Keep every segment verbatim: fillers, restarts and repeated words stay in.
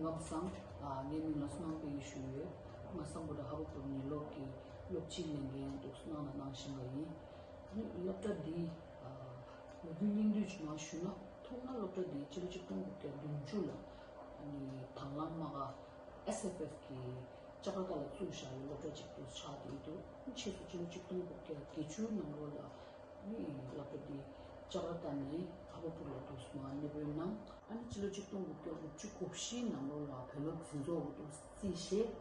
ཁམས་བཟང་། ཨ། ངའི་མིང་ལ་བསོད་ནམས་དཔལ་ཡེ་ཞུ་ཡོད། ང་སམ་བྷོ་ཊ་ཧ་བ་པུར་ཉིན་སློབ་ཀྱི་སློབ་སྤྱིའི་ལས་འགན་འདུག་གནང་དང་གནང་བཞིན་པ་ཡིན། ཨ་ནི་སློབ་གྲྭ་འདི། ཨ། ལོ་རྒྱུས་སྙིང་བསྡུས་ཅིག་མར་ཞུས་ན། ཐོག་མར་སློབ་གྲྭ་འདི་སྤྱི་ལོ་ཆིག་སྟོང་དགུ་བརྒྱ་བདུན་ཅུ་ལ། ཨ་ནི་དང་བླངས་དམག་སྒར་ཨེས་ཨེཕ་ཨེཕ་གིས་ལྕགས་ར་ཏ་ལ་བཙུགས་བཞག་ཡོད། སློབ་གྲྭ་ཅིག་ཏུ་ཆགས་བསྡད་འདུག་ཕྱིས་སུ་སྤྱི་ལོ་ཆིག་སྟོང་དགུ་བརྒྱ་བརྒྱད་ཅུ་ནང་ལོགས་ལ། ཨ་ནི་སློབ་གྲྭ་འདི་ལྕགས་ར་ཏ་ནས་ཧ་བ་པུར་ལ་འདུག་སེ་མར་གནས་སྤོས་གནང་། ཨ་ནི་སྤྱི་ལོ་ཆིག་སྟོང་དགུ་བརྒྱ་དགུ་བཅུ་གོ་བཞི་ནང་ལོགས་ལ་བོད་སློབ་འཛིན་ཚོགས་ཀྱིས་འདུག་སེ་རྩིས་བཞེས།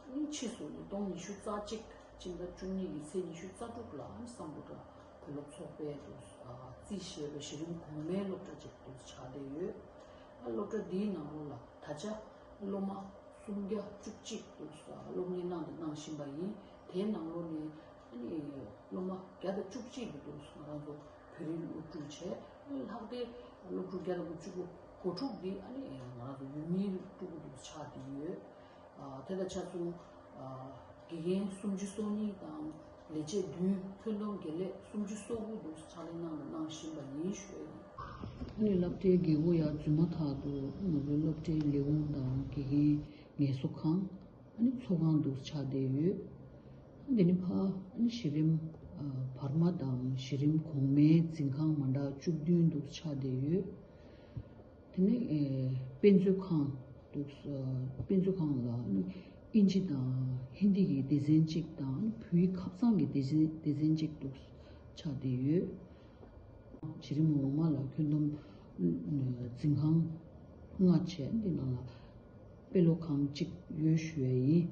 ཨ་ནི་ཕྱིས་སུ་ཉིས་སྟོང་ཉི་ཤུ་རྩ་གཅིག་སྤྱི་ཟླ་བཅུ་གཉིས་ཀྱི་ཚེས་ཉི་ཤུ་རྩ་དྲུག་ལ། ཨ་ནི་སམ་བྷོ་ཊ་བོད་སློབ་ཚོགས་པས་འདུག་སེ་རྩིས་བཞེས་པའི་གཞི་རིམ་གོང་མའི་སློབ་གྲྭ་ཅིག་འདུག་སེ་ཆགས་བསྡད་ཡོད། ཨ། སློབ་གྲྭ་འདིའི་ནང་ལོགས་ལ་ད་ཆ་སློབ་མ་སུམ་བརྒྱ་བཅུ་གཅིག་འདུག་སེ་སློབ་གཉེར་གནང་དང་གནང་བཞིན་པ་ཡིན། དེའི་ནང་ལོགས་ནས། ཨ་ནི་སློབ་མ་བརྒྱ་དང་བཅུ་གཅིག་གིས་འདུག་སེ་ང་རང་ཚོ་བོད་རིགས་སློབ་ཕྲུག་བྱས། ལྷག་དེ་སློབ་ཕྲུག་བརྒྱ་དང་དགུ་བཅུ་གོ་དྲུག་འདི། ཨ་ནི་ང་རང་ཚོ་ཡུལ་མིའི་སློབ་ཕྲུག་འདུག་སེ་ཆགས་བསྡད་ཡོད། ཨ། དེ་དང་ཆ་མཚུངས། ཨ། དགེ་རྒན་སུམ་ཅུ་སོ་གཉིས་དང་ལས་བྱེད་བདུན། ཁྱོན་བསྡོམས་དགེ་ལས་སུམ་ཅུ་སོ་དགུ་འདུག་སེ་ཕྱག་ལས་གནང་དང་གནང་བཞིན་པ་ཡིན་ཞུ་ཡ་ཡིན། ཨ་ནི་སློབ་གྲྭའི་རྒྱལ་སྒོ་ཡར་འཛུལ་མ་ཐག་ཏུ་ང་ཚོའི་སློབ་གྲྭའི་ལས་ཁུངས་དང་དགེ་རྒན་ངལ་གསོ་ཁང་། ཨ་ནི་ཚོགས་ཁང་འདུག་སེ་ཆགས་བསྡད་ཡོད། ཨ། དེ་ནས་ཕར། ཨ་ནི་གཞི་རིམ། ཨ། བར་མ་དང་གཞི་རིམ་གོང་མའི་འཛིན་ཁང་མ་འདྲ་བཅུ་བདུན་འདུག་སེ་ཆགས་བསྡད་ཡོད། དེ་ནས། ཨེ། དཔེ་མཛོད་ཁང་འདུག་ཨ། དཔེ་མཛོད་ཁང་ལ་ཨིན་ཇི་དང་ཧིན་དི་གི་སྡེ་ཚན་གཅིག་དང་བོད་ཡིག་ཁ་གསང་གི་སྡེ་ཚན་སྡེ་ཚན་གཅིག་འདུག་ཆགས་བསྡད་ཡོད། གཞི་རིམ་འོག་མ་ལ་ཁྱོན་བསྡོམས་འཛིན་ཁང་ལྔ་བྱས། འདི་ནང་ལ་དཔེ་ཀློག་ཁང་གཅིག་ཡོད་ཞུ་ཡས་ཡིན།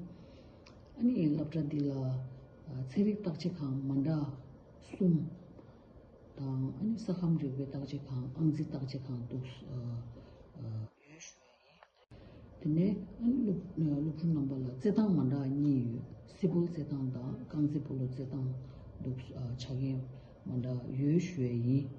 ཨ་ནི་སློབ་གྲྭ་འདི་ལ། ཨ། ཚན་རིག་བརྟག་དཔྱད་ཁང་མ་འདྲ་གསུམ་དང་། ཨ་ནི་ས་ཁམས་རིག་པའི་བརྟག་དཔྱད་ཁང་། ཨང་རྩིས་བརྟག་དཔྱད་ཁང་འདུག་ཨ། ཨ། ཡོད་ཞུ་ཡས་ཡིན། དེ་ནས། ཨ་ནི་སློབ་སློབ་ཕྲུག་རྣམ་པ་ལ་རྩེད་ཐང་མ་འདྲ་གཉིས་ཡོད། སེ་བོལ་རྩེད་ཐང་དང་རྐང་རྩེད་སྤོ་ལོ་རྩེད་ཐང་འདུག་ཨ། ཆ་རྐྱེན་མ་འདྲ་ཡོད་ཞུ་ཡས་ཡིན།